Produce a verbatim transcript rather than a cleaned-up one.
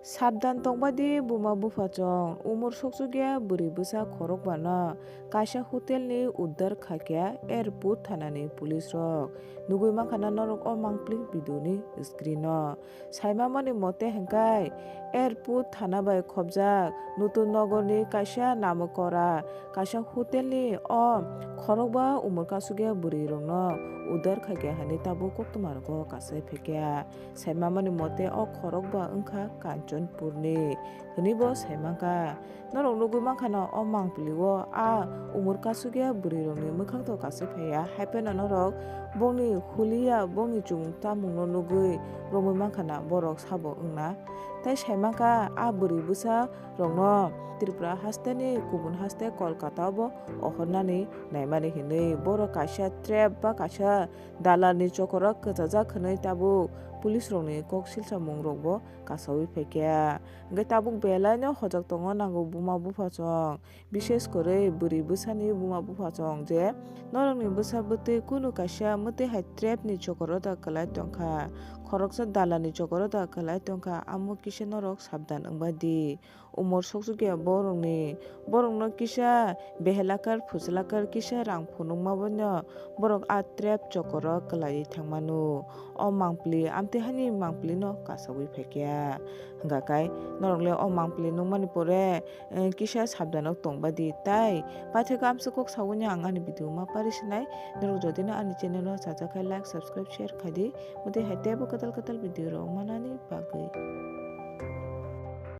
Sabdan tongba di buma buphachong, umor sokchukya bwrwi bwsa khorokbano kaisa hotel ni uddar khaikha airport thanani police rok. Nugwi mankha na norok o mangpili video ni screen o. Saimamani mote hwnkhe airport thana bai khobjak Nutun Nogor ni kaisa Namukora kaisa hotel ni o khorokba umor kasukya bwrwi rokno uddar khaikha hinwi tabuk koktwma rogo kasai phaikha. Saimamani mote o khorokba wngkha Kanchanpurni hwnwi bo saimankha. Norok nugwi mankha no o mangpili o a umor kasukya bwrwi rokni mwkhang to kasui phaiya, haiphano norok bongni huliya bongni chumung chamungno nugwi romwi mankha na borok sabo wngna. Tai saimankha a bwrwi bwsa rokno Tripura hasteni kubun haste Kolkata o bo ohornani naimani hinwi borok kaisa trap ba kaisa dalarni chokoro kwchajak hwnwi tabuk police rokni kok silsamung rokbo kasaui phaikha. Hwnkhe tabuk belaino hojak tongo nango buma buphachong, bishes kwrwi bwrwi bwsani buma buphachong je norokni bwsa bwtwi kunu kaisa mwtwi hai trap ni chokoro da kwlai tongkha, khoroksa dalarni chokoro da kwlai tongkha, amo kisa norok sabdan wngbai di. Umor sokchukya borokni, borokno kisa behelakar phuchulakar kisa rang phunukma bono borok a trap chokoro kwlaiwi thangmano. O mangpili amtwi hani mangpilino kasagwi phaikha. Hwnkha khe norokle o mangpili nukmani pore, eh, kisa sabdano tongba di. Tai paithakhe amswk kok sagwini ang ani video ma pari sinai. Norok jodi no ani channel o chajakhe like, subscribe, share khai di. Mwtwi hai teibo kwtal kwtal video rok manani bagwi.